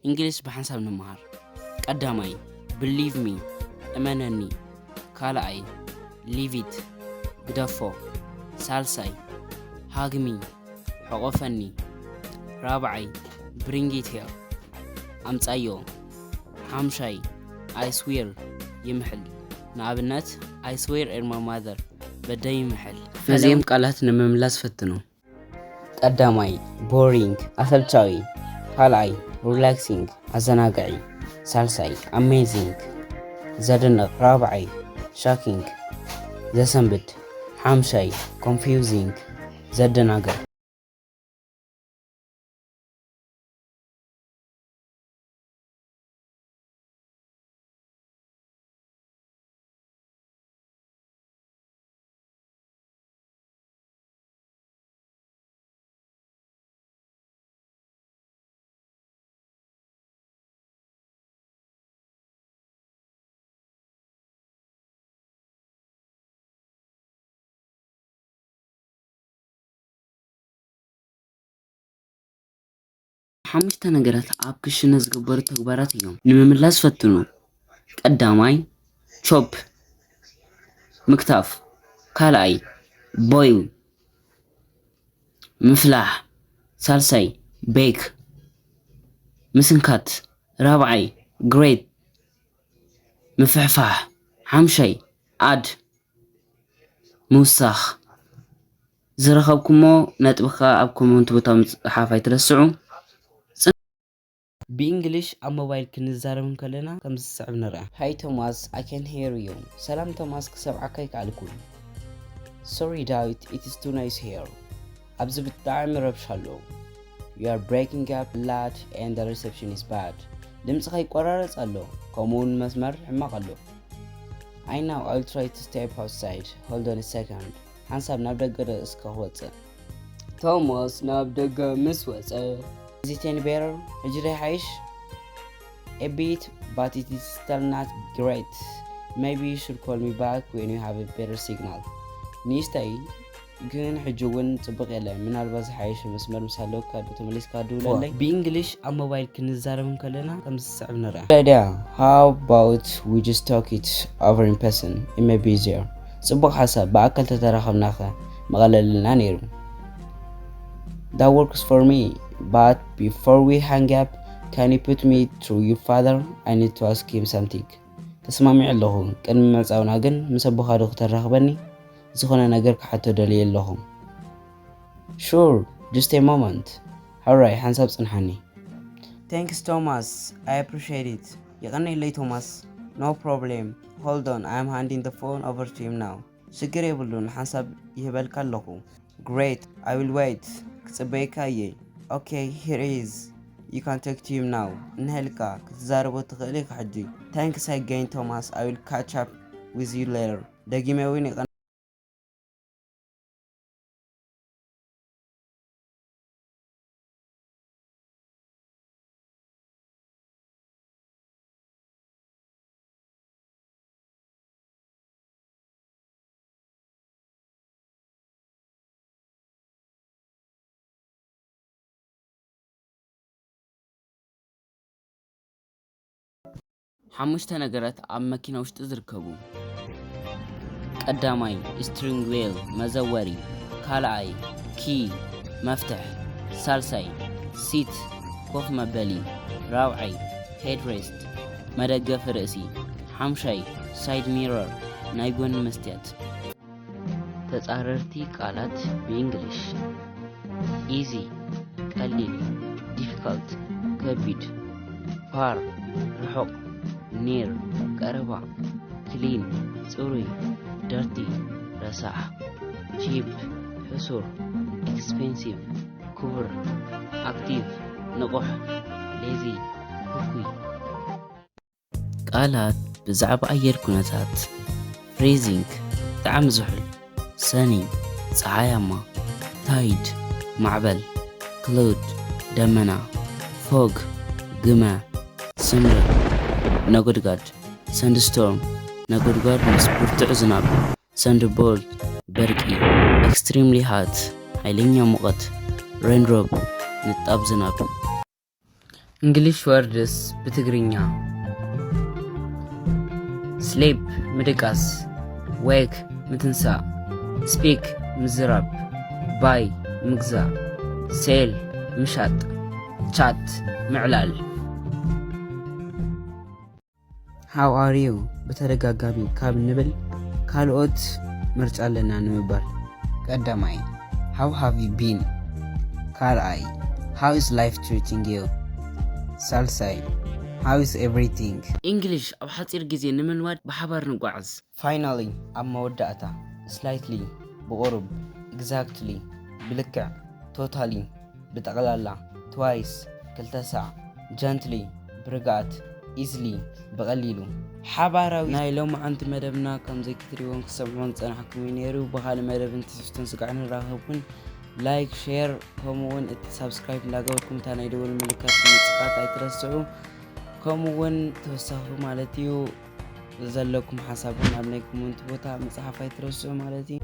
እንግሊሽ ብሓንሳብ ንመሃር። ቀዳማይ፣ believe me፣ እመነኒ። ካልኣይ፣ leave it፣ ግደፎ። ሳልሳይ፣ hug me፣ ሕቆፈኒ። ራብዓይ፣ bring it here፣ ኣምጻዮ። ሓምሻይ፣ I swear፣ ይምሕል። ንኣብነት፣ I swear at my mother፣ በደይ ይምሕል። ነዚኦም ቃላት ንምምላስ ፈትኑ። ቀዳማይ፣ boring፣ ኣሰልቻዊ። ካልኣይ፣ relaxing፣ ኣዘናጋዒ። ሳልሳይ፣ amazing፣ ዘደንቕ። ራብዓይ፣ shocking፣ ዘሰንብድ። ሓምሻይ፣ confusing፣ ዘደናግር። ሓሙሽተ ነገራት ኣብ ክሽነ ዝግበሩ ተግባራት እዮም። ንምምላስ ፈትኑ። ቀዳማይ፣ chop፣ ምክታፍ። ካልኣይ፣ boil፣ ምፍላሕ። ሳልሳይ፣ bake፣ ምስንካት። ራብዓይ፣ grate፣ ምፍሕፋሕ። ሓምሻይ፣ add፣ ምውሳኽ። ዝረኸብኩሞ ነጥቢ ከኣ ኣብ ኮመንት ቦታ ምጽሓፍ ኣይትረስዑ። ጽን-፣ ብእንግሊሽ ኣብ ሞባይል ክንዛረብ እንከለና ከምዚ ዝስዕብ ንርኣ። Hi Thomas, I can hear you. ሰላም ቶማስ፣ ክሰምዓካ ኣይከኣልኩን። Sorry ዳዊት, it is too noise here. ኣብዚ ብጣዕሚ ረብሻ ኣሎ። You are breaking up a lot and the reception is bad. ድምጽኻ ይቆራረጽ ኣሎ፣ ከምኡውን መስመር ሕማቕ ኣሎ። I know, I'll try to step outside. Hold on a second. ሓንሳብ ናብ ደገ ዶ እስከ ክወጽእ። ቶማስ ናብ ደገ ምስ ወጸ። Is it any better? ሕጂ ዶ ይሓይሽ? A bit, but it is still not great. Maybe you should call me back when you have a better signal. ንእሽተይ፣ ግን ሕጂ እውን ጽቡቕ የለን። ምናልባት ዝሓየሸ መስመር ምስ ሃለወካ ዶ ተመሊስካ ደውለለይ። ብእንግሊሽ ኣብ ሞባይል ክንዛረብ እንከለና ከምዚ ዝስዕብ ንርኣ። Good idea. How about we just talk it over in person? It may be easier. ጽቡቕ ሓሳብ። ብኣካል ተተራኸብናኸ ምቐለለልና ነይሩ። That works for me. But before we hang up, can you put me through your father? I need to ask him something. ተስማሚዐ ኣለኹ። ቅድሚ ምዕጻውና ግን ምስ ኣቦኻ ዶ ክተራኽበኒ? ዝኾነ ነገር ክሓቶ ደልየ ኣለኹ። Sure, just a moment. ሕራይ፣ ሓንሳብ ጽንሓኒ። Thanks Thomas, I appreciate it. የቐንየለይ ቶማስ። No problem. Hold on, I am handing the phone over to him now. ሽግር የብሉን፣ ሓንሳብ ይህበልካ ኣለኹ። Great, I will wait. ክጽበየካ እየ። Okay, here he is. You can talk to him now. እንሀልካ፣ ክትዛረቦ ትኽእል ኢኻ ሕጂ። Thanks again Thomas, I will catch up with you later. ደጊመ እውን የቐን- ሓሙሽተ ነገራት ኣብ መኪና ውሽጢ ዝርከቡ። ቀዳማይ፣ steering wheel፣ መዘወሪ። ካልኣይ፣ key፣ መፍትሕ። ሳልሳይ፣ seat፣ ኮፍ መበሊ። ራብዓይ፣ headrest፣ መደገፊ ርእሲ። ሓምሻይ፣ side mirror፣ ናይ ጎኒ መስትያት። ተጻረርቲ ቃላት ብእንግሊሽ። Easy፣ ቀሊል። Difficult፣ ከቢድ። Far፣ ርሑቕ። Near፣ ቀረባ። Clean፣ ጽሩይ። Dirty፣ ረሳሕ። Cheap፣ ሕሱር። Expensive፣ ክቡር። Active፣ ንቑሕ። Lazy፣ ህኩይ። ቃላት ብዛዕባ ኣየር ኩነታት። Freezing፣ ብጣዕሚ ዝሑል። Sunny፣ ጸሓያማ። Tide፣ ማዕበል። Cloud፣ ደመና። Fog፣ ግመ። Thunder፣ ነጎድጓድ። Thunderstorm፣ ነጎድጓድ ምስ ብርቱዕ ዝናብ። Thunderbolt፣ በርቂ። Extremely hot፣ ሓይለኛ ሙቐት። Raindrop፣ ንጣብ ዝናብ። English words ብትግርኛ: sleep ምድቃስ፣ wake ምትንሳእ፣ speak ምዝራብ፣ buy ምግዛእ፣ sell ምሻጥ፣ chat ምዕላል። How are you ብተደጋጋሚ ካብ ንብል ካልኦት ምርጫ ኣለና ንምባል። ቀዳማይ: how have you been? ካልኣይ: how is life treating you? ሳልሳይ: how is everything? English ኣብ ሓፂር ግዜ ንምልማድ ብሓባር ንጓዓዝ። Finally ኣብ መወዳእታ: slightly ብቑሩብ፣ exactly ብልክዕ፣ totally ብጠቕላላ፣ twice ክልተ ሳዕ፣ gently ብርግኣት፣ easily ብቐሊሉ። ሓባራዊ ናይ ሎማዓንቲ መደብና ከም ዘይክትሪዎን ክሰምዖን ዝጸናሕኩም እዩ ነይሩ። ብኻልእ መደብን ትሕዝቶን ስጋዕ ንራኸብ። እውን like፣ share ከምኡ እውን እቲ subscribe እንዳገበርኩም እታ ናይ ደወል ምልክት ምጽቃጥ ኣይትረስዑ። ከምኡ እውን ተወሳኺ ማለት እዩ ዘለኩም ሓሳብ እውን ኣብ ናይ ኮመንት ቦታ ምጽሓፍ ኣይትረስዑ ማለት እዩ።